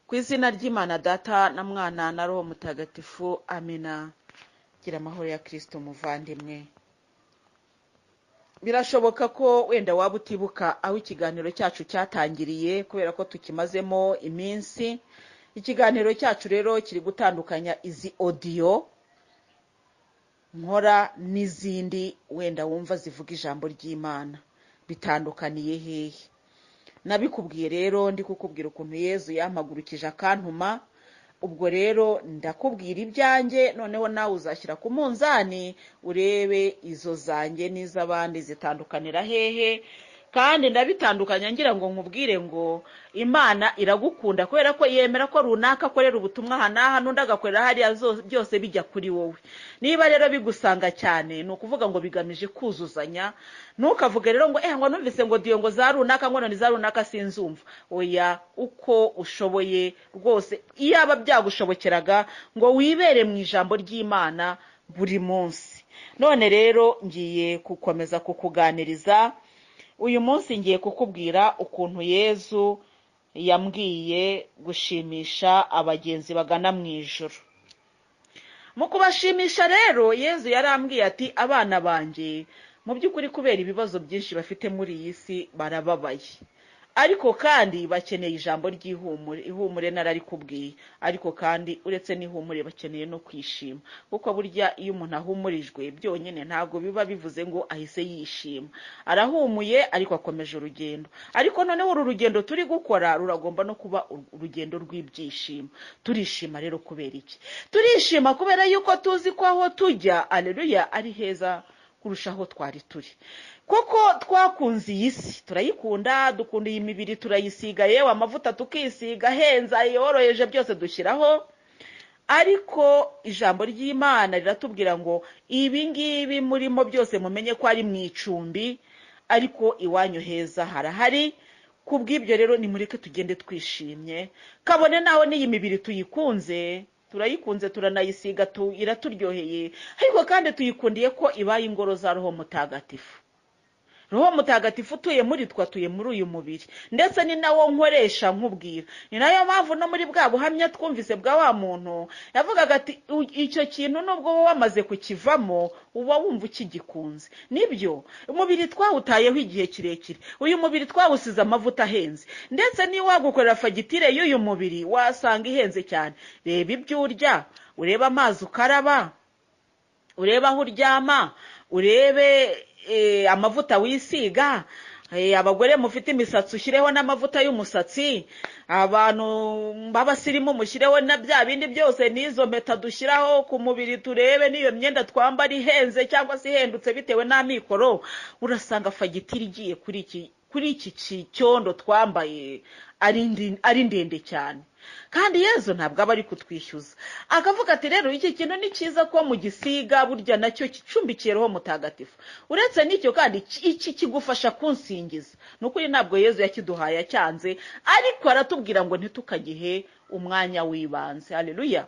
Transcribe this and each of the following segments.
Ku izina ry'Imana Data na Mwana na Roho Mutagatifu, amina. Gira amahoro ya Kristo muvandimwe. Birashoboka ko wenda waba utibuka aho ikiganiro cyacu cyatangiriye kubera ko tukimazemo iminsi. Ikiganiro cyacu rero kiri gutandukanya izi odiyo nkora n'izindi wenda wumva zivuga ijambo ry'Imana. Bitandukaniye hehe? Nabikubwiye rero ndi kukubwira ukuntu Yezu yampagurukije akantuma. Ubwo rero ndakubwira ibyanjye, noneho nawe uzashyira ku munzani urebe izo zanjye n'iz'abandi zitandukanira hehe. Kandi ndabitandukanya ngira ngo nkubwire ngo Imana iragukunda kubera ko yemera ko runaka akorera ubutumwa aha n'aha n'undi agakorera hariya, byose bijya kuri wowe. Niba rero bigusanga cyane, ni ukuvuga ngo bigamije kuzuzanya. Ntukavuge rero ngo ngo numvise ngo diyo ngo za runaka, ngo none za runaka sinzumva. Oya, uko ushoboye rwose, iyaba byagushobokeraga ngo wibere mu ijambo ry'Imana buri munsi. None rero ngiye gukomeza kukuganiriza. Uyu munsi ngiye kukubwira ukuntu Yezu yambwiye gushimisha abagenzi bagana mu ijuru. Mu kubashimisha rero, Yezu yarambwiye ati abana banjye mu by'ukuri kubera ibibazo byinshi bafite muri iyi si barababaye, ariko kandi bakeneye ijambo ry'ihumure. Ihumure nararikubwiye, ariko kandi uretse n'ihumure bakeneye no kwishima, kuko burya iyo umuntu ahumurijwe byonyine ntabwo biba bivuze ngo ahise yishima. Arahumuye ariko akomeje urugendo. Ariko noneho uru rugendo turi gukora ruragomba no kuba urugendo rw'ibyishimo. Turishima rero kubera iki? Turishima kubera yuko tuzi ko aho tujya, aleluya, ari heza kurusha aho twari turi. Kuko twakunze iyi si, turayikunda, dukunda iyi mibiri, turayisiga, yewe amavuta tukisiga ahenze, yoroheje, byose dushyiraho. Ariko ijambo ry'Imana riratubwira ngo ibi ngibi murimo byose mumenye ko ari mu icumbi, ariko iwanyu heza harahari. Kubw'ibyo rero nimureke tugende twishimye, kabone naho n'iyi mibiri tuyikunze, turayikunze, turanayisiga, iraturyoheye, ariko kandi tuyikundiye ko ibaye ingoro za Roho Mutagatifu. Roho Mutagatifu utuye muri twe, atuye muri uyu mubiri, ndetse ni nawo nkoresha nkubwira. Ni nayo mpamvu no muri bwa buhamya twumvise bwa wa muntu yavugaga ati icyo kintu nubwo wowe wamaze kukivamo uba wumva ukigikunze. Nibyo, umubiri twawutayeho igihe kirekire, uyu mubiri twawusize amavuta ahenze, ndetse niba wagukorera fagitire y'uyu mubiri wasanga ihenze cyane. Reba ibyo urya, urebe amazi ukaraba, urebe aho uryama, urebe amavuta wisiga. Abagore mufite imisatsi ushyireho n'amavuta y'umusatsi, abantu b'abasirimu mushyireho na bya bindi byose, n'izo mpeta dushyiraho ku mubiri, turebe n'iyo myenda twambara ihenze cyangwa se ihendutse bitewe n'amikoro. Urasanga fagitire igiye kuri iki cyondo twambaye ari ndende cyane. Kandi Yezu ntabwo aba ari kutwishyuza, akavuga ati rero iki kintu ni cyiza ko mugisiga, burya nacyo gicumbikiye Roho Mutagatifu. Uretse n'icyo kandi iki kigufasha kunsingiza. Ni ukuri ntabwo Yezu yakiduhaye acyanze, ariko aratubwira ngo ntitukagihe umwanya w'ibanze. Haleluya.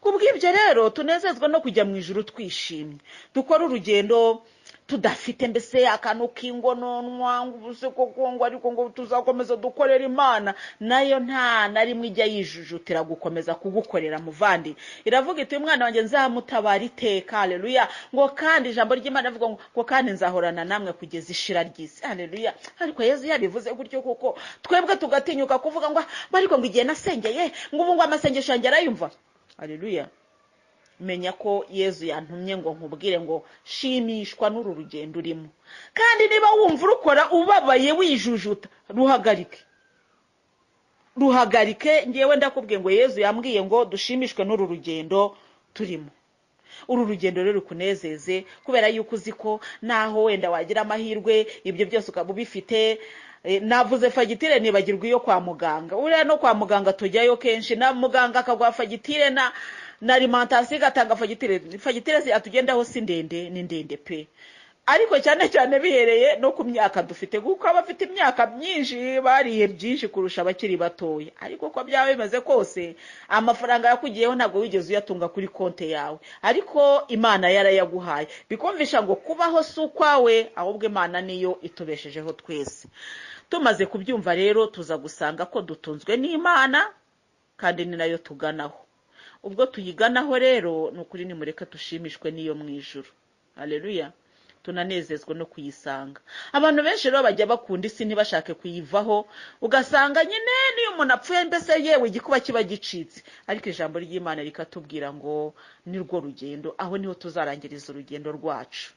Kubw'ibyo rero tunezezwa no kujya mu ijuru twishimye, dukora urugendo tudafite mbese akantu k'ingononwa ngo ubuse koko ngo ariko ngo tuzakomeza dukorera Imana. Nayo nta na rimwe ijya yijujutira gukomeza kugukorera muvandi. Iravuga iti umwana wanjye nzamutabara iteka. Haleluya. Ngo kandi ijambo ry'Imana rivuga ngo kandi nzahorana namwe kugeza ishira ry'isi. Haleluya. Ariko Yezu yabivuze gutyo kuko twebwe tugatinyuka kuvuga ngo ariko ngo igihe nasengeye ngo ubu ngo amasengesho yanjye arayumva. Haleluya. Menya ko Yezu yantumye ngo nkubwire ngo shimishwa n'uru rugendo urimo. Kandi niba wumva urukora ubabaye wijujuta, ruhagarike. Ruhagarike. Ngewe ndakubwiye ngo Yezu yambwiye ngo dushimishwe n'uru rugendo turimo. Uru rugendo rero rukunezeze kubera yuko uzi ko naho wenda wagira amahirwe ibyo byose ukaba ubifite. Navuze fagitire nibagirwa iyo kwa muganga. Uriya no kwa muganga tujyayo kenshi, na muganga akaguha fagitire na alimentation igatanga fagitire. Fagitire atugendaho si ndende, ni ndende pe. Ariko cyane cyane bihereye no ku myaka dufite, kuko abafite imyaka myinshi bariye byinshi kurusha abakiri batoya. Ariko uko byaba bimeze kose, amafaranga yakugiyeho ntabwo wigeze uyatunga kuri konte yawe, ariko Imana yarayaguhaye. Bikumvisha ngo kubaho si ukwawe, ahubwo Imana niyo itubeshejeho twese. Tumaze kubyumva rero tuza gusanga ko dutunzwe n'Imana. Kandi ni nayo tuganaho. Ubwo tuyiganaho rero, ni ukuri nimureke dushimishwe n'iyo mu ijuru. Aleluya! Tunanezezwa no kuyisanga. Abantu benshi rero bajya bakunda isi ntibashake kuyivaho, ugasanga nyine niyo umuntu apfuye, mbese yewe igikuba kiba gicitse. Ariko ijambo ry'Imana rikatubwira ngo nirwo rugendo, aho niho tuzarangiriza urugendo rwacu.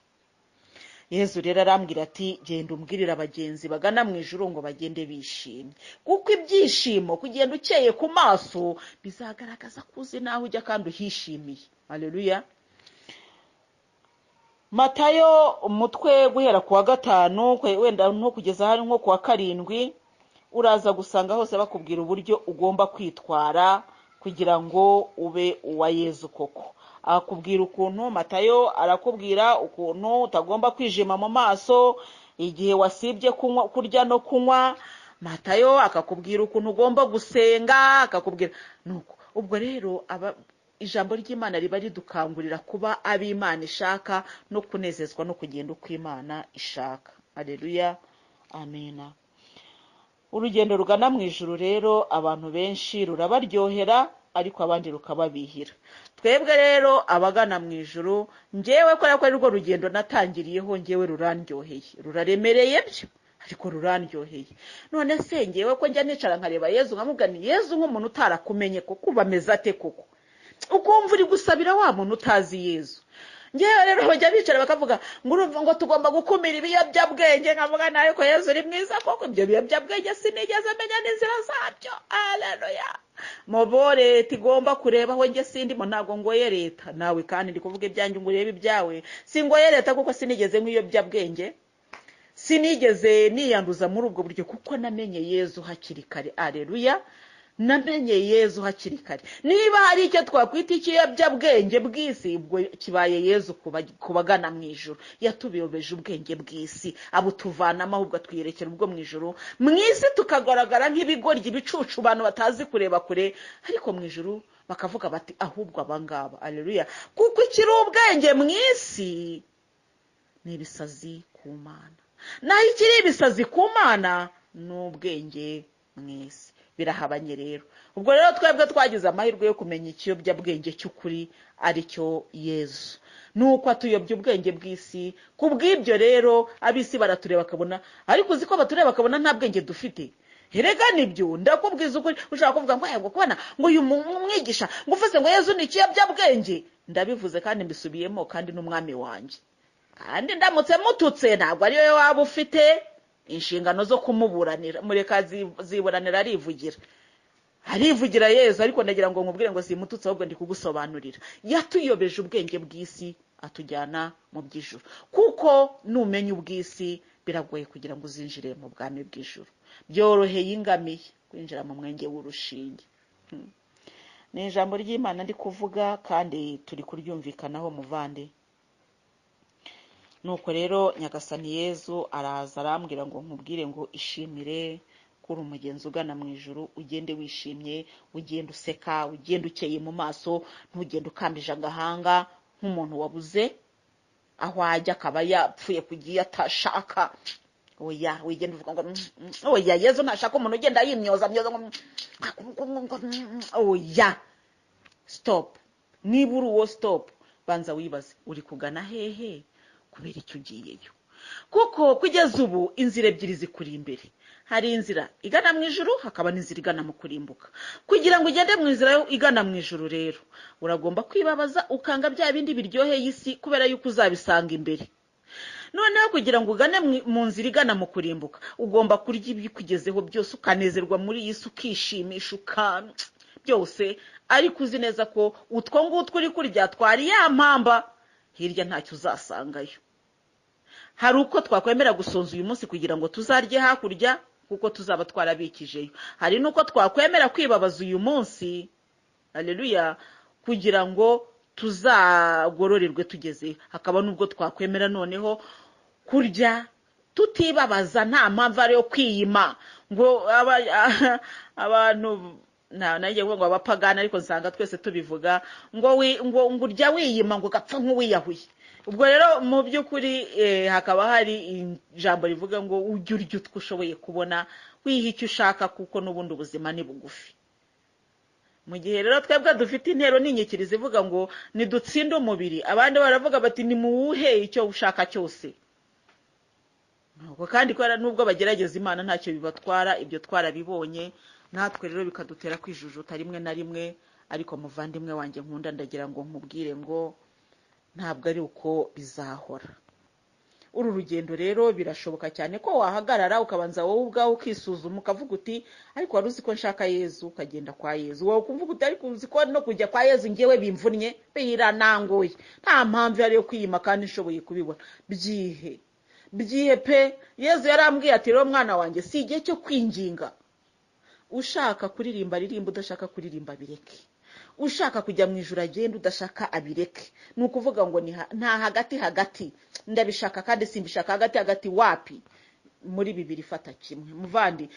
Yezu rero arambwira ati: "Genda umbwirire abagenzi bagana mu ijuru ngo bagende bishimye," kuko ibyishimo, kugenda ukeye ku maso, bizagaragaza ko uzi n'aho ujya kandi uhishimiye. Aleluya! Matayo umutwe guhera ku wa 5, wenda nko kugeza hari nko ku wa 7, uraza gusanga hose bakubwira uburyo ugomba kwitwara kugira ngo ube uwa Yezu koko. Akubwira ukuntu, Matayo arakubwira ukuntu utagomba kwijima mu maso igihe wasibye kunywa, kurya no kunywa. Matayo akakubwira ukuntu ugomba gusenga, akakubwira nuko. Ubwo rero aba ijambo ry'Imana riba ridukangurira kuba ab'Imana ishaka no kunezezwa no kugenda uko Imana ishaka. Aleluya, amena. Urugendo rugana mu ijuru rero, abantu benshi rurabaryohera, ariko abandi rukababihira. Twebwe rero abagana mu ijuru, ngewe kubera ko ari rwo rugendo natangiriyeho, ngewe rurandyoheye. Ruraremereye byo, ariko rurandyoheye. None se ngewe ko njya nicara nkareba Yezu, nkamubwira ni Yezu, nk'umuntu utarakumenye koko uba ameze ate koko? Ukumva uri gusabira wa muntu utazi Yezu. Ngewe rero bajya bicara bakavuga ngo urumva ngo tugomba gukumira ibiyobyabwenge, nkavuga nawe ko Yezu uri mwiza koko, ibyo biyobyabwenge sinigeze menya n'inzira zabyo. Aleluya! Mubo leta igomba kureba aho njye sindimo, ntabwo ngoye leta nawe, kandi ndi kuvuga ibyanjye ngo urebe ibyawe. Singoye leta kuko sinigeze nk'iyobyabwenge, sinigeze niyanduza muri ubwo buryo, kuko namenye Yezu hakiri kare. Aleluya! Namenye Yezu hakiri kare. Niba hari icyo twakwita ikiyobyabwenge bw'isi, ubwo kibaye Yezu ku bagana mu ijuru. Yatubiyobeje ubwenge bw'isi, abutuvanamo, ahubwo atwiyerekera ubwo mu ijuru. Mu isi tukagaragara nk'ibigoryi, ibicucu, abantu batazi kureba kure, ariko mu ijuru bakavuga bati ahubwo abangaba. Aleluya! Kuko ikiri ubwenge mu isi ni ibisazi ku Mana, naho ikiri ibisazi ku Mana ni ubwenge mu isi. Birahabanye rero. Ubwo rero twebwe twagize amahirwe yo kumenya ikiyobyabwenge cy'ukuri, aricyo Yezu, nuko atuyobya ubwenge bw'isi. Ku bw'ibyo rero ab'isi baratureba bakabona, ariko uzi ko batureba bakabona nta bwenge dufite? Erega nibyo, ndakubwiza ukuri. Ushobora kuvuga ngo yego kubona ngo uyu mwigisha ngo uvuze ngo Yezu ni ikiyobyabwenge. Ndabivuze kandi mbisubiyemo, kandi n'umwami wanjye, kandi ndamutse mututse ntabwo ariyo waba ufite inshingano zo kumuburanira. Mureka ziburanira, arivugira, arivugira Yezu. Ariko ndagira ngo nkubwire ngo simututse, ahubwo ndi kugusobanurira. Yatuyobeje ubwenge bw'isi, atujyana mu by'ijuru, kuko numenya ubw'isi biragoye kugira ngo uzinjire mu bwami bw'ijuru. Byoroheye ingamiya kwinjira mu mwenge w'urushinge. Ni ijambo ry'Imana ndi kuvuga, kandi turi kuryumvikanaho, muvande. Nuko rero Nyagasani Yezu araza arambwira ngo nkubwire ngo ishimire kuri umugenzi ugana mu ijuru, ugende wishimye, ugende useka, ugende ukeye mu maso, ntugende ukambije agahanga nk'umuntu wabuze aho ajya, akaba yapfuye kugiye atashaka. Oya, wigenda uvuga ngo oya, Yezu ntashaka umuntu ugenda yimyoza myoza ngo oya. Stop! Niba uri uwo, stop, banza wibaze uri kugana hehe, kubera icyo ugiyeyo. Kuko kugeza ubu inzira ebyiri zikuri imbere: hari inzira igana mu ijuru, hakaba n'inzira igana mu kurimbuka. Kugira ngo ugende mu nzira igana mu ijuru rero, uragomba kwibabaza, ukanga bya bindi biryoheye isi, kubera yuko uzabisanga imbere. Noneho kugira ngo ugane mu nzira igana mu kurimbuka, ugomba kurya ibikugezeho byose, ukanezerwa muri iyi si, ukishimisha, uka byose, ariko uzi neza ko utwo ngutwo uri kurya twari ya mpamba, hirya ntacyo uzasangayo. Hari uko twakwemera gusonza uyu munsi kugira ngo tuzarye hakurya, kuko tuzaba twarabikijeyo. Hari n'uko twakwemera kwibabaza uyu munsi, aleluya, kugira ngo tuzagororerwe tugezeyo. Hakaba n'ubwo twakwemera noneho kurya tutibabaza, nta mpamvu ari yo kwiyima ngo abantu nanjye ngo abapagani, ariko nsanga twese tubivuga ngo ngo urya wiyima, ngo ugapfa nk'uwiyahuye. Ubwo rero mu by'ukuri hakaba hari ijambo rivuga ngo ujye urya utwo ushoboye kubona, wiha icyo ushaka, kuko n'ubundi ubuzima ni bugufi. Mu gihe rero twebwe dufite intero n'inyikirizo ivuga ngo nidutsinde umubiri, abandi baravuga bati nimuwuhe icyo ushaka cyose. Ntabwo kandi kubera nubwo bagerageza Imana ntacyo bibatwara, ibyo twarabibonye natwe rero bikadutera kwijujuta rimwe na rimwe. Ariko muvandimwe wanjye nkunda, ndagira ngo nkubwire ngo ntabwo ari uko bizahora. Uru rugendo rero birashoboka cyane ko wahagarara ukabanza wowe ubwawe ukisuzuma, ukavuga uti ariko wari uzi ko nshaka Yezu, ukagenda kwa Yezu. Wowe ukumva uti ariko uzi ko no kujya kwa Yezu ngewe bimvunnye, birananguye, nta mpamvu ihari yo kwiyima kandi nshoboye kubibona. Byihe byihe pe. Yezu yarambwiye ati rero mwana wanjye, si igihe cyo kwinginga. Ushaka kuririmba aririmba, udashaka kuririmba bireke. Ushaka kujya mu ijuru agenda, udashaka abireke. Ni ukuvuga ngo nta hagati hagati, ndabishaka kandi simbishaka, hagati hagati wapi. Muri bibiri fata kimwe muvandi.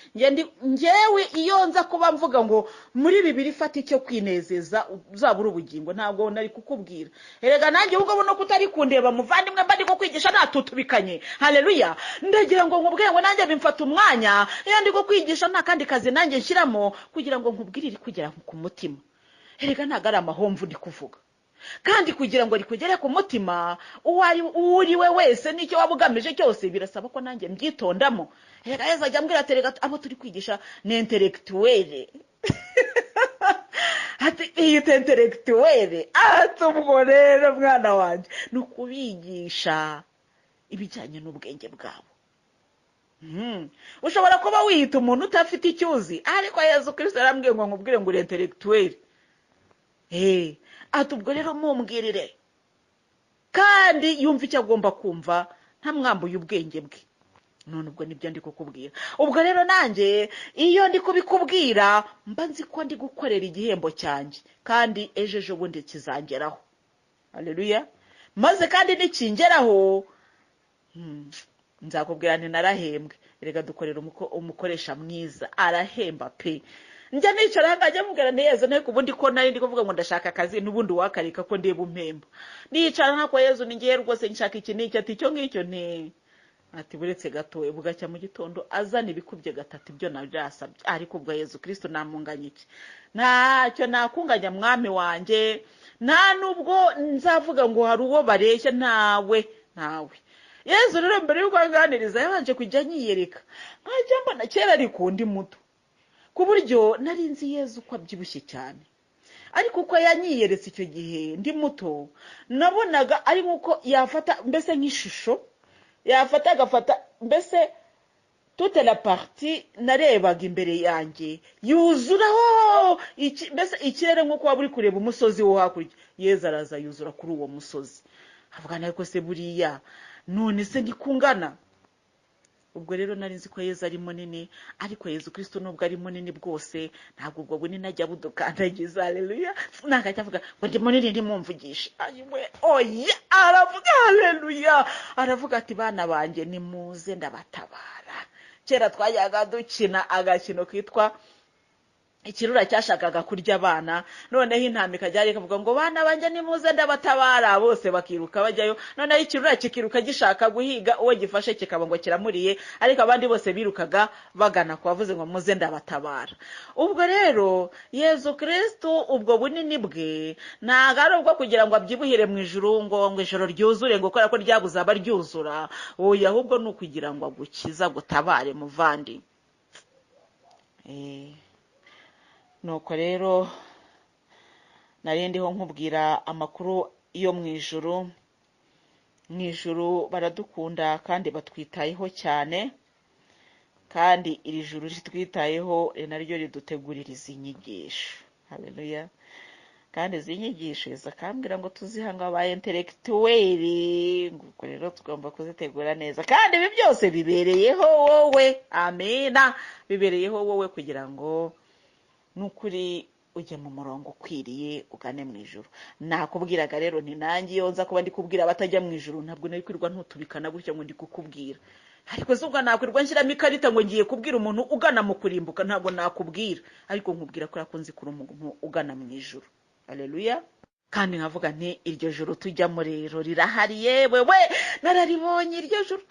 Ngewe iyo nza kuba mvuga ngo muri bibiri fata icyo kwinezeza uzabura ubugingo, ntabwo nari kukubwira. Erega nanjye ubwo no kutari kundeba muvandimwe, mba ndi kukwigisha natutubikanye. Haleluya. Ndagira ngo nkubwire ngo nanjye bimfata umwanya iyo ndi kukwigisha, nta kandi kazi nanjye nshyiramo kugira ngo nkubwire iri kugera ku mutima. Erega ntabwo ari amahomvu ndi kuvuga, kandi kugira ngo rikugere ku mutima uwo uri we wese n'icyo waba ugamije cyose, birasaba ko nanjye mbyitondamo. Erega Yezu ajya ambwira ati reka abo turi kwigisha ni intellectuelle, ati iyi intellectuelle, ati ubwo rero mwana wanjye ni ukubigisha ibijyanye n'ubwenge bwabo. Ushobora kuba wiyita umuntu udafite icyo uzi, ariko Yezu Kristo yarambwiye ngo nkubwire ngo uri intellectuelle. Ati ubwo rero mumbwirire, kandi yumva icyo agomba kumva ntamwambuye ubwenge bwe. None ubwo nibyo ndi kukubwira. Ubwo rero nanjye iyo ndi kubikubwira mba nzi ko ndi gukorera igihembo cyanjye, kandi ejo ejo bundi kizangeraho. Haleluya. Maze kandi nikingeraho nzakubwira nti narahembwe. Reka dukorera umukoresha mwiza, arahemba pe. Njya nicara nkajya mubwira nti Yezu, nteko ubundi ko nari ndi kuvuga ngo ndashaka akazi, n'ubundi wakareka ko ndeba umpemba. Nicara nkako Yezu ni ngiye rwose nshaka iki n'iki, ati icyo ngicyo nti ati buretse gato, bugacya mu gitondo azana ibikubye gatatu ibyo nabyasabye. Ariko ubwo Yezu Kristo namunganya iki? Ntacyo nakunganya mwami wanjye, nta nubwo nzavuga ngo hari uwo bareshya, ntawe ntawe. Yezu rero mbere y'uko anganiriza yabanje kujya anyiyereka, nkajya mbona kera ariko ndi muto, ku buryo nari nzi Yezu ko abyibushye cyane. Ariko uko yanyiyeretse icyo gihe ndi muto, nabonaga ari nk'uko yafata mbese nk'ishusho, yafata agafata mbese toute la partie narebaga imbere yanjye yuzuraho mbese ikirere, nk'uko waba uri kureba umusozi wo hakurya. Yezu araza yuzura kuri uwo musozi, avuga ariko se buriya none se ndikungana. Ubwo rero nari nzi ko Yezu ari munini, ariko Yezu Kristo nubwo ari munini bwose ntabwo ubwo bunini ajya budukandagiza. Haleluya. Ntabwo ajya avuga ngo ndi munini ntimumvugishe. Ayiwe, oya, aravuga haleluya, aravuga ati bana banjye nimuze ndabatabara. Kera twajyaga dukina agakino kitwa ikirura cyashakaga kurya abana, noneho intama ikajya ikavuga ngo bana banjye nimuze ndabatabara, bose bakiruka bajyayo. Noneho ikirura kikiruka gishaka guhiga uwo gifashe kikaba ngo kiramuriye, ariko abandi bose birukaga bagana ku bavuze ngo muze ndabatabara. Ubwo rero Yezu Kristo ubwo bunini bwe ntabwo ari ubwo kugira ngo abyibuhire mu ijuru ngo ijoro ryuzure ngo kubera ko ryabuze aba ryuzura, oya, ahubwo ni ukugira ngo agukize agutabare muvandi. Nuko rero nari ndiho nkubwira amakuru yo mu ijuru. Mu ijuru baradukunda kandi batwitayeho cyane, kandi iri juru ritwitayeho naryo ridutegurira izi nyigisho. Haleluya. Kandi izi nyigisho akambwira ngo tuziha ngo aba intellectuel, ubwo rero tugomba kuzitegura neza. Kandi ibi byose bibereyeho wowe, amina, bibereyeho wowe kugira ngo nukuri ujye mu murongo ukwiriye ugane mu ijuru. Nakubwiraga rero nti nanjye iyo nza kuba ndi kubwira abatajya mu ijuru ntabwo nari kwirwa ntutubikana gutya ngo ndi kukubwira. Ariko se ubwo nakwirwa nshyiramo ikarita ngo ngiye kubwira umuntu ugana mu kurimbuka? Ntabwo nakubwira, ariko nkubwira ko yakunze kuri umuntu ugana mu ijuru. Haleluya. Kandi nkavuga nti iryo juru tujyamo rero rirahari, yewe we nararibonye iryo juru.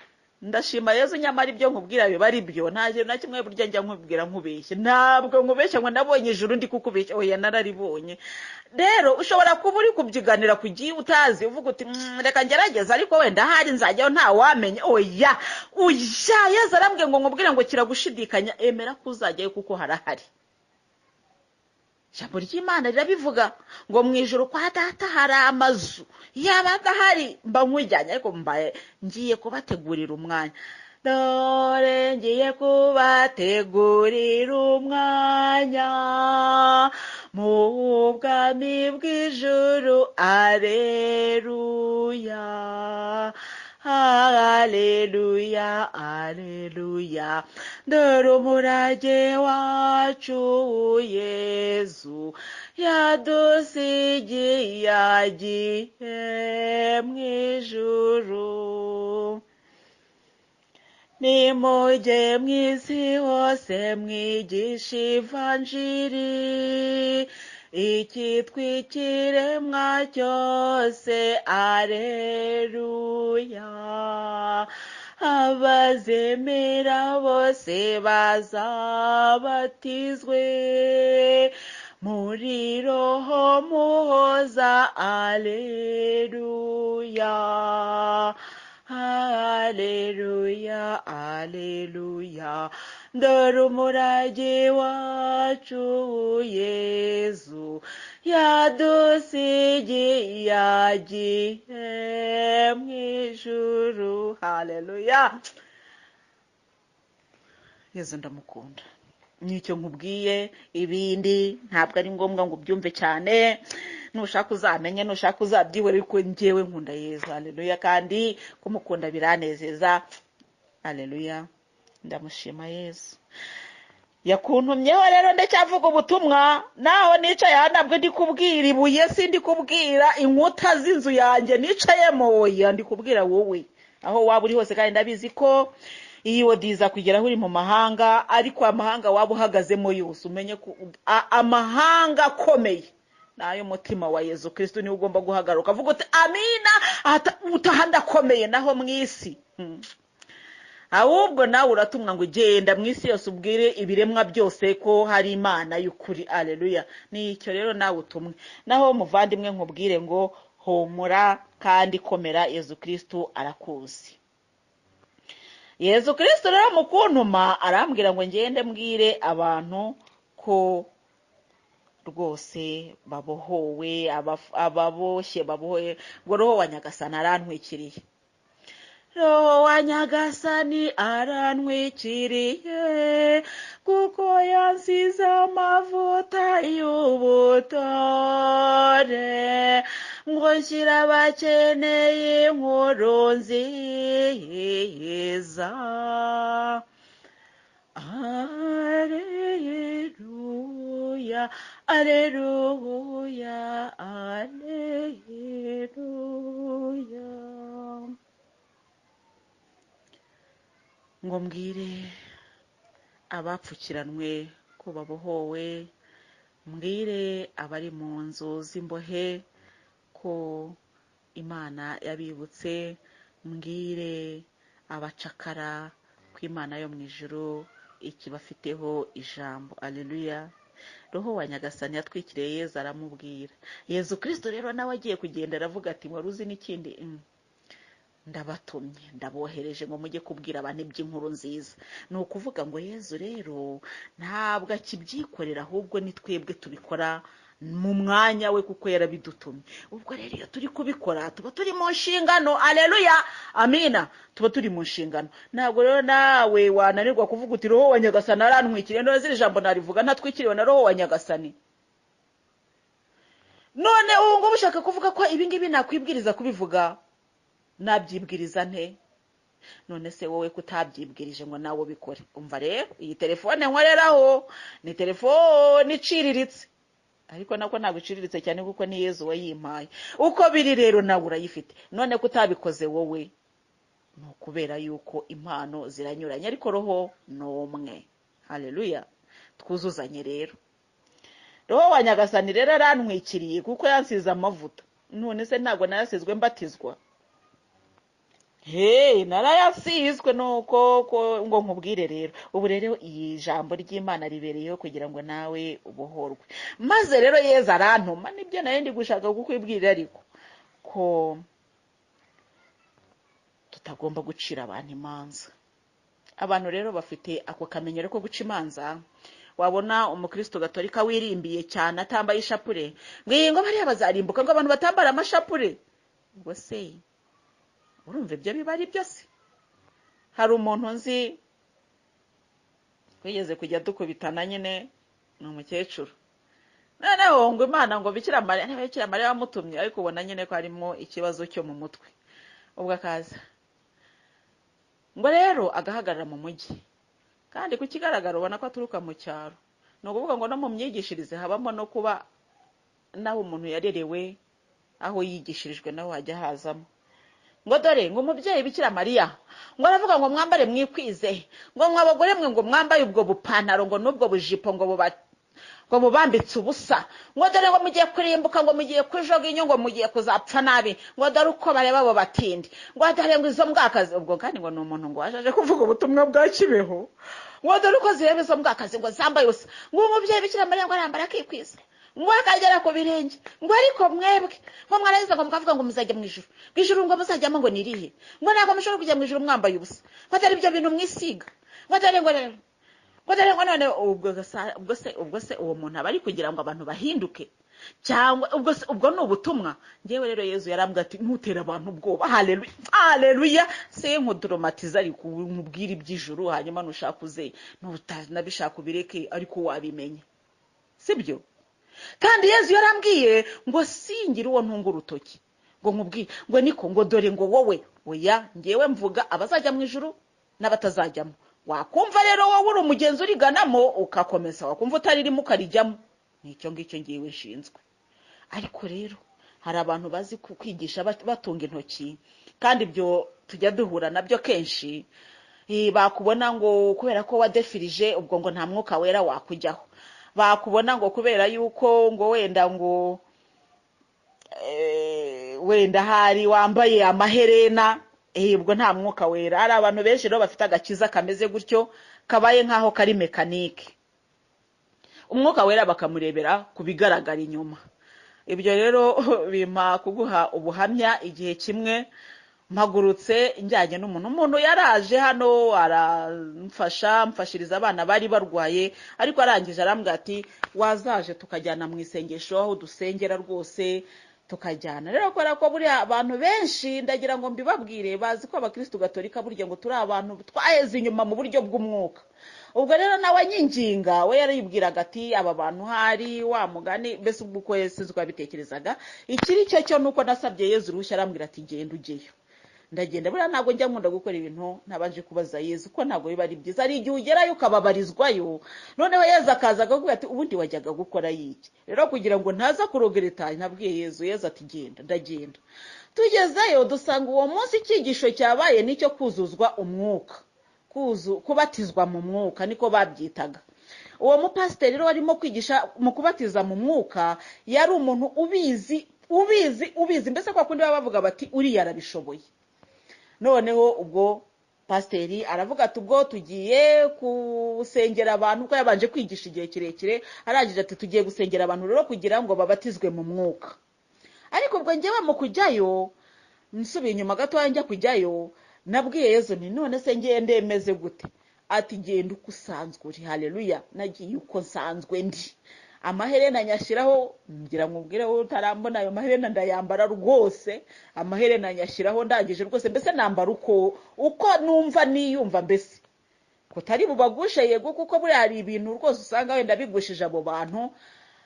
Ndashima Yezu, nyamara ibyo nkubwira biba ari byo. Nta kintu na kimwe burya njya nkubwira nkubeshye. Ntabwo nkubeshya ngo nabonye ijuru ndi kukubeshya, oya, nararibonye. Rero ushobora kuba uri kubyiganira ku gihe utazi, uvuga uti reka ngerageze, ariko wenda ahari nzajyayo ntawamenya. Oya oya, Yezu arambwiye ngo nkubwire ngo kiragushidikanya, emera ko uzajyayo kuko harahari. Ijambo ry'Imana rirabivuga ngo mu ijuru kwa Data hari amazu, yaba adahari mba nkujyanye, ariko mbaye ngiye kubategurira umwanya. Dore ngiye kubategurira umwanya mu bwami bw'ijuru, aleluya, aleluya, aleluya. Dore umurage wacu Yezu yadusigiye agiye mu ijuru. Nimujye mu isi hose mwigishe ivanjiri, ikitwikiremwa cyose, aleluya. Abazemera bose bazabatizwe muri Roho Muhoza, aleluya, aleluya, aleluya. Dore umurage wacu Yezu yadusigiye agiye mu ijuru, haleluya. Yezu ndamukunda, nicyo nkubwiye. Ibindi ntabwo ari ngombwa ngo ubyumve cyane, nushaka uzamenye, nushaka uzabyihore, ariko njyewe nkunda Yezu, haleluya. Kandi kumukunda biranezeza, haleluya. Ndamushima Yezu yakuntumyeho. Rero ndacyavuga ubutumwa naho nicaye aha, ntabwo ndi kubwira ibuye, sindi kubwira inkuta z'inzu yanjye nicayemo, oya, ndi kubwira wowe aho waba uri hose. Kandi ndabizi ko iyi wodiza kugeraho uri mu mahanga, ariko amahanga waba uhagazemo yose umenye ko amahanga akomeye nayo mutima wa Yezu Kristo niwe ugomba guhagarara ukavuga uti amina, utaha ndakomeye. Naho mu isi ahubwo nawe uratumwa ngo ugenda mu isi yose ubwire ibiremwa byose ko hari Imana y'ukuri, aleluya. Nicyo rero nawe utumwe. Naho muvandimwe nkubwire ngo humura kandi komera, Yezu Kristo arakuzi. Yezu Kristo rero mu kuntuma arambwira ngo ngende mbwire abantu ko rwose babohowe, ababoshye babohoye, ngo Roho wa Nyagasani arantwikiriye. Roho wa Nyagasani arantwikiriye, kuko yansize amavuta y'ubutore, ngo nshyire abakeneye inkuru nziza. Aleluya, aleluya, aleluya. Ngo mbwire abapfukiranwe ko babohowe, mbwire abari mu nzu z'imbohe ko Imana yabibutse, mbwire abacakara ko Imana yo mu ijuru ikibafiteho ijambo, aleluya. Roho wa Nyagasani yatwikiriye Yezu aramubwira. Yezu Kristo rero nawe agiye kugenda aravuga ati wari uzi n'ikindi? Ndabatumye, ndabohereje ngo mujye kubwira abantu iby'inkuru nziza. Ni ukuvuga ngo Yezu rero ntabwo akibyikorera, ahubwo ni twebwe tubikora mu mwanya we kuko yarabidutumye. Ubwo rero iyo turi kubikora tuba turi mu nshingano, aleluya, amina, tuba turi mu nshingano. Ntabwo rero nawe wananirwa kuvuga uti Roho wa Nyagasani arantwikiriye. None ziri jambo narivuga ntatwikiriwe na Roho wa Nyagasani? None ubu ngubu ushaka kuvuga ko ibi ngibi nakwibwiriza kubivuga, nabyibwiriza nte? None se wowe kutabyibwirije ngo nawe ubikore? Umva rero, iyi telefone nkoreraho ni telefone iciriritse, ariko nako ntabwo iciriritse cyane kuko ni Yezu wayimpaye. Uko biri rero nawe urayifite. None kutabikoze wowe ni ukubera yuko impano ziranyuranye, ariko Roho ni umwe, haleluya. Twuzuzanye rero. Roho wa Nyagasani rero arantwikiriye kuko yansize amavuta. None se ntabwo nayasizwe mbatizwa? Hey, narayasizwe nuko ngo nkubwire rero. Ubu rero iyi jambo ry'Imana ribereyeho kugira ngo nawe ubohorwe. Maze rero Yezu arantuma, nibyo nari ndi gushaka kukwibwirira, ariko ko tutagomba gucira abantu imanza. Abantu rero bafite ako kamenyero ko guca imanza. Wabona umukristo gatolika wirimbiye cyane atambaye ishapure, ngo iyi ngo bariya bazarimbuka, ngo abantu batambara amashapure. Ubwo se urumva ibyo biba ari byo se? Hari umuntu nzi twigeze kujya dukubitana nyine, ni umukecuru. Noneho ngo Imana ngo Bikira Mariya, niba Bikira Mariya wamutumye, ariko ubona nyine ko harimo ikibazo cyo mu mutwe. Ubwo akaza ngo rero agahagarara mu mujyi, kandi ku kigaragara ubona ko aturuka mu cyaro. Ni ukuvuga ngo no mu myigishirize habamo no kuba naho umuntu yarerewe, aho yigishirijwe naho hajya hazamo. Ngo dore ngo umubyeyi Bikira Mariya ngo aravuga ngo mwambare mwikwize, ngo mwa bagore mwe ngo mwambaye ubwo bupantaro ngo n'ubwo bujipo ngo ngo mubambitse ubusa, ngo dore ngo mugiye kurimbuka, ngo mugiye kujoga inyo, ngo mugiye kuzapfa nabi, ngo dore uko bareba abo batindi, ngo dore ngo izo mbwakazi. Ubwo kandi ngo ni umuntu ngo waje kuvuga ubutumwa bwa Kibeho, ngo dore uko zireba izo mbwakazi ngo zambaye ubusa, ngo umubyeyi Bikira Mariya ngo arambara akikwiza, ngo akagera ku birenge, ngo ariko mwebwe ngo mwarangiza ngo mukavuga ngo muzajya mu ijuru, ngo ijuru ngo muzajyamo ngo nirihe, ngo ntabwo mushobora kujya mu ijuru mwambaye ubusa, ngo atari ibyo bintu mwisiga, ngo dore ngo rero ngo dore ngo none ubwo se uwo muntu aba ari kugira ngo abantu bahinduke, cyangwa ubwo ni ubutumwa? Ngewe rero Yezu yarambwira ati ntutere abantu ubwoba. Haleluya, haleluya. Se nkudoromatiza ariko nkubwire iby'ijuru, hanyuma nushaka uze, nutanabishaka ubireke, ariko wabimenya, sibyo? Kandi Yezu yarambwiye ngo singire uwo ntunga urutoki, ngo nkubwire ngo niko ngo dore ngo wowe, oya, ngewe mvuga abazajya mu ijuru n'abatazajyamo. Wakumva rero wowe uri umugenzi uriganamo ukakomeza, wakumva utaririmo ukarijyamo. Nicyo ngicyo ngewe nshinzwe. Ariko rero hari abantu bazi kwigisha batunga intoki, kandi ibyo tujya duhura nabyo kenshi. Bakubona ngo kubera ko wadefirije ubwo ngo nta mwuka wera wakujyaho, bakubona ngo kubera yuko ngo wenda ngo wenda hari wambaye amaherena, ubwo nta mwuka wera. Hari abantu benshi rero bafite agakiza kameze gutyo, kabaye nk'aho kari mekanike, umwuka wera bakamurebera ku bigaragara inyuma. Ibyo rero bimpa kuguha ubuhamya. Igihe kimwe mpagurutse njyanye n'umuntu, umuntu yaraje hano aramfasha, mfashiriza abana bari barwaye, ariko arangije arambwira ati wazaje tukajyana mu isengesho aho dusengera rwose tukajyana. Rero kubera ko buriya abantu benshi, ndagira ngo mbibabwire, bazi ko abakristo gatolika burya ngo turi abantu twaheze inyuma mu buryo bw'umwuka. Ubwo rero nawe anyinginga, we yaribwiraga ati aba bantu hari wa mugani, mbese ubwo uko sinzi uko yabitekerezaga. Ikiri cyo cyo nuko nasabye Yezu uruhushya, arambwira ati genda ujyeyo. Ndagenda. Buriya ntabwo njya nkunda gukora ibintu ntabanje kubaza Yezu, kuko ntabwo biba ari byiza. Hari igihe ugerayo ukababarizwayo, noneho Yezu akaza akakubwira ati ubundi wajyaga gukora iki? Rero kugira ngo ntaza kurogereta, nabwiye Yezu, Yezu ati genda. Ndagenda. Tugezeyo dusanga uwo munsi icyigisho cyabaye nicyo kuzuzwa umwuka, kubatizwa mu mwuka niko babyitaga. Uwo mupasiteri rero warimo kwigisha mu kubatiza mu mwuka yari umuntu ubizi, ubizi, ubizi, mbese kwa kundi baba bavuga bati uriya arabishoboye. Noneho ubwo pasiteri aravuga ati ubwo tugiye gusengera abantu, kuko yabanje kwigisha igihe kirekire, arangije ati tugiye gusengera abantu rero kugira ngo babatizwe mu mwuka. Ariko ubwo njyewe mu kujyayo, nsubiye inyuma gato njya kujyayo, nabwiye Yezu nti none se ngiye ndemeze gute? Ati genda uko usanzwe uri. Haleluya, nagiye uko nsanzwe ndi. Amaherena nyashyiraho, ngira ngo ubwire wowe utarambona, ayo maherena ndayambara rwose, amaherena nyashyiraho ndangije rwose, mbese nambara uko numva niyumva, mbese kutari bubagushe yego, kuko buriya hari ibintu rwose usanga wenda bigushije abo bantu.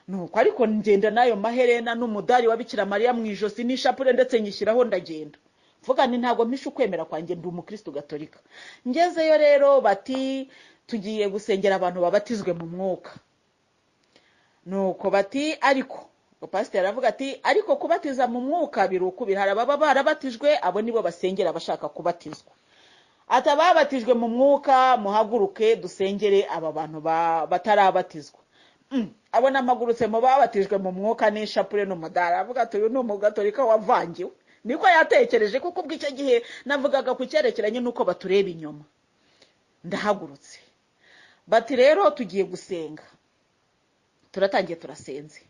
Nuko ariko ngenda n'ayo maherena n'umudari wa Bikira Mariya mu ijosi n'ishapure ndetse nyishyiraho ndagenda. Mvuga nti ntabwo mpisha ukwemera kwanjye, ndi umukristo gatolika. Ngezeyo rero bati tugiye gusengera abantu babatizwe mu mwuka. Nuko bati ariko pasiteri aravuga ati ariko kubatiza mu mwuka birukubira, hari ababa barabatijwe, abo nibo basengera abashaka kubatizwa. Ati ababatijwe mu mwuka muhaguruke dusengere aba bantu batarabatizwa. Abo namagurutse mu babatijwe mu mwuka n'ishapure n'umudari, aravuga ati uyu ni umugatolika wavangiwe, Niko yatekereje, kuko ubwo icyo gihe navugaga ku cyerekeranye n'uko batureba inyuma. Ndahagurutse, bati rero tugiye gusenga. Turatangiye, turasenze,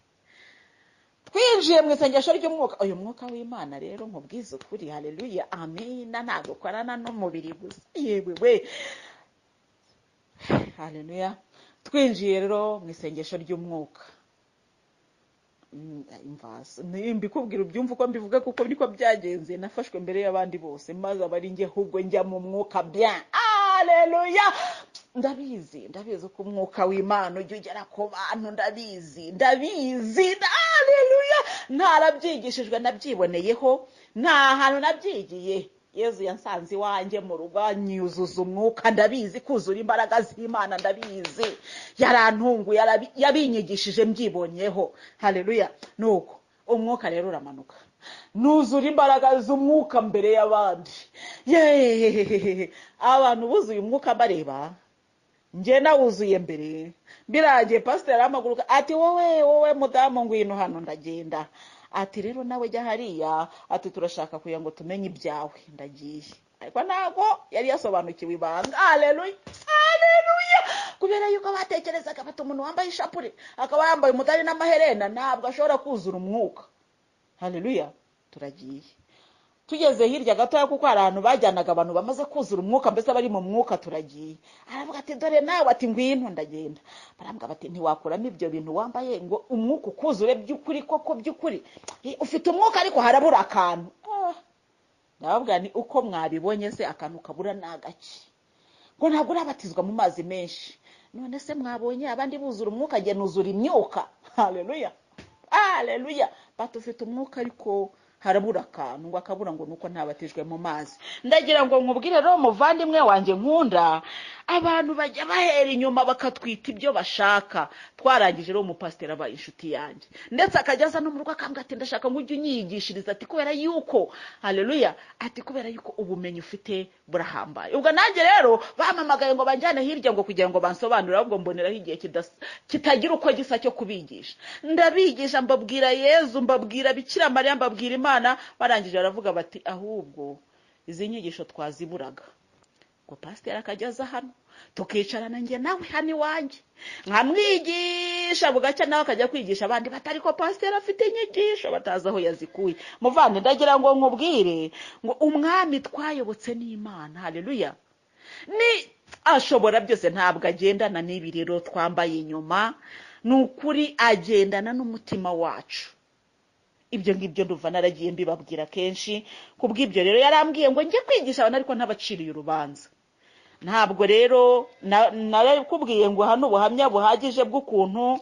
twinjiye mu isengesho ry'umwuka. Uyu mwuka w'Imana rero, nkubwize ukuri, haleluya, amina, ntabwo ukorana n'umubiri gusa, yewe we, haleluya. Twinjiye rero mu isengesho ry'umwuka. Mbikubwira ubyumva uko mbivuga, kuko niko byagenze. Nafashwe mbere y'abandi bose, maze aba ari njye ahubwo njya mu mwuka bien, haleluya. Ndabizi, ndabizi ko umwuka w'Imana ujya ugera ku bantu, ndabizi, ndabizi, haleluya. Ntarabyigishijwe, nabyiboneyeho, nta hantu nabyigiye. Yezu yansanze iwanjye mu rugo, anyuzuza umwuka. Ndabizi kuzura imbaraga z'Imana, ndabizi, yarantunguye, yabinyigishije mbyibonyeho, haleluya. Nuko umwuka rero uramanuka, nuzura imbaraga z'umwuka mbere y'abandi. Yeee, abantu buzuye umwuka bareba njye nawuzuye mbere. Birangiye pasiteri arampaguruka ati wowe, wowe mudamu, ngwino hano. Ndagenda. Ati rero nawe jya hariya, ati turashaka kugira ngo tumenye ibyawe. Ndagiye, ariko ntabwo yari yasobanukiwe ibanga, haleluya, haleluya, kubera yuko batekerezaga bati umuntu wambaye ishapure, akaba yambaye umudari n'amaherena, ntabwo ashobora kuzura umwuka, haleluya. Turagiye, tugeze hirya gatoya, kuko hari ahantu bajyanaga abantu bamaze kuzura umwuka, mbese bari mu mwuka. Turagiye, aravuga ati dore nawe, ati ngwino. Ndagenda. Barambwira bati ntiwakuramo ibyo bintu wambaye ngo umwuka ukuzure by'ukuri koko, by'ukuri ufite umwuka ariko harabura akantu. Ndababwira ni uko mwabibonye se, akantu kabura ni agaki? Ngo ntabwo urabatizwa mu mazi menshi. None se mwabonye abandi buzura umwuka, njye nuzura imyuka? Haleluya, haleluya. Bati ufite umwuka ariko harabura akantu. Ngo akabura ngo nuko ntabatijwe mu mazi. Ndagira ngo nkubwire rero muvandimwe wanjye nkunda, abantu bajya bahera inyuma bakatwita ibyo bashaka. Twarangije rero, umupasiteri abaye inshuti yanjye, ndetse akajya aza no mu rugo akambwira ati ndashaka ngo ujye unyigishiriza, ati kubera yuko, haleluya, ati kubera yuko ubumenyi ufite burahambaye. Ubwo nanjye rero bampamagaye ngo banjyane hirya ngo kugira ngo bansobanurire, ahubwo mboneraho igihe kitagira uko gisa cyo kubigisha. Ndabigisha, mbabwira Yezu, mbabwira Bikira Mariya, mbabwira Imana. Barangije baravuga bati ahubwo izi nyigisho twaziburaga. Ngo pasiteri akajya aza hano, tukicarana njye nawe hano iwanjye, nkamwigisha, bugacya nawe akajya kwigisha abandi, batari ko pasiteri afite inyigisho batazi aho yazikuye. Muvande, ndagira ngo nkubwire ngo umwami twayobotse ni Imana, haleluya, ni ashobora byose. Ntabwo agendana n'ibi rero twambaye inyuma, ni ukuri agendana n'umutima wacu. Ibyo ngibyo nduva naragiye mbibabwira kenshi. Kubw'ibyo rero yarambwiye ngo njye kwigisha abantu ariko ntabaciriye urubanza. Ntabwo rero narakubwiye ngo hano ubuhamya buhagije bw'ukuntu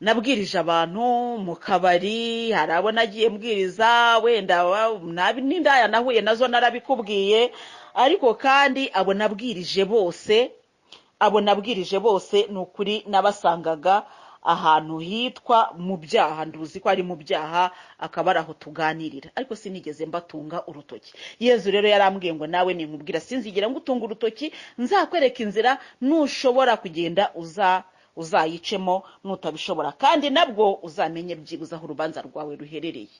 nabwirije abantu mu kabari, hari abo nagiye mbwiriza, wenda n'indaya nahuye nazo narabikubwiye, ariko kandi abo nabwirije bose, abo nabwirije bose ni ukuri nabasangaga ahantu hitwa mu byaha, nduzi ko ari mu byaha, akaba ari aho tuganirira, ariko sinigeze mbatunga urutoki. Yezu rero yarambwiye ngo nawe ninkubwira sinzigera ngutunga urutoki, nzakwereka inzira, nushobora kugenda uzayicemo, nutabishobora kandi nabwo uzamenye byibuze aho urubanza rwawe ruherereye.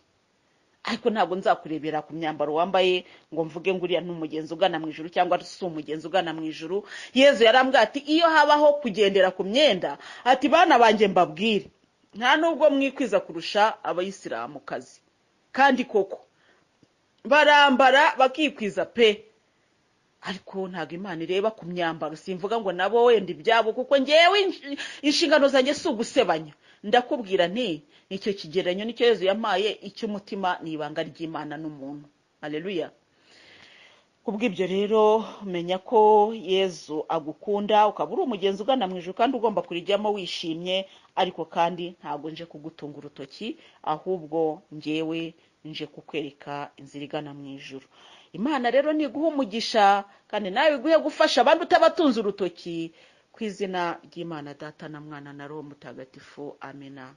Ariko ntabwo nzakurebera ku myambaro wambaye ngo mvuge ngo uriya ni umugenzi ugana mu ijuru cyangwa si umugenzi ugana mu ijuru. Yezu yarambwiye ati iyo habaho kugendera ku myenda, ati bana banjye mbabwire, nta nubwo mwikwiza kurusha abayisilamukazi, kandi koko barambara bakikwiza pe, ariko ntabwo Imana ireba ku myambaro. Simvuga ngo nabo wenda ibyabo, kuko ngewe inshingano zanjye si ugusebanya. Ndakubwira nti nicyo kigereranyo nicyo Yezu yampaye, icy'umutima ni ibanga ry'Imana n'umuntu, haleluya. Kubw'ibyo rero menya ko Yezu agukunda, ukaba uri umugenzi ugana mu ijuru kandi ugomba kurijyamo wishimye, ariko kandi ntabwo nje kugutunga urutoki, ahubwo ngewe nje kukwereka inzira igana mu ijuru. Imana rero niguha umugisha, kandi nawe iguhe gufasha abandi utabatunze urutoki, ku izina ry'Imana Data na Mwana na Roho Mutagatifu, amina.